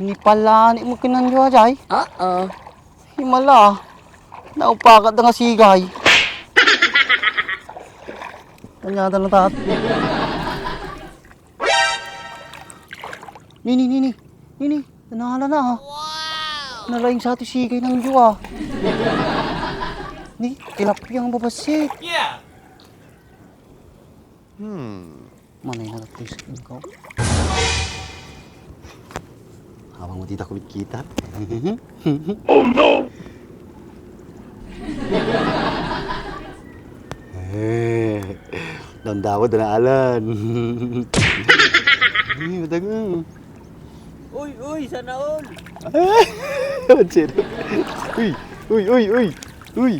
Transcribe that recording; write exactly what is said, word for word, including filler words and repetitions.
Ni pala, ni mo kinanyo ajay? Oo. Himala. Naupakat da nga sigay. Kanyada na tat. Nini, nini. Nini, tanala na, ah. Nalaing sa ti sigay nang Diyo, ah. Ni, tilapia nga babassit. Yeah. Hmm. Manay na lang, please, ikaw. Habang mo tita kumikita. Oh, no! Eh, damdamot na Alan. Eh, matag-, ah. Uy, uy, sana all. Uy, uy, uy, uy, uy.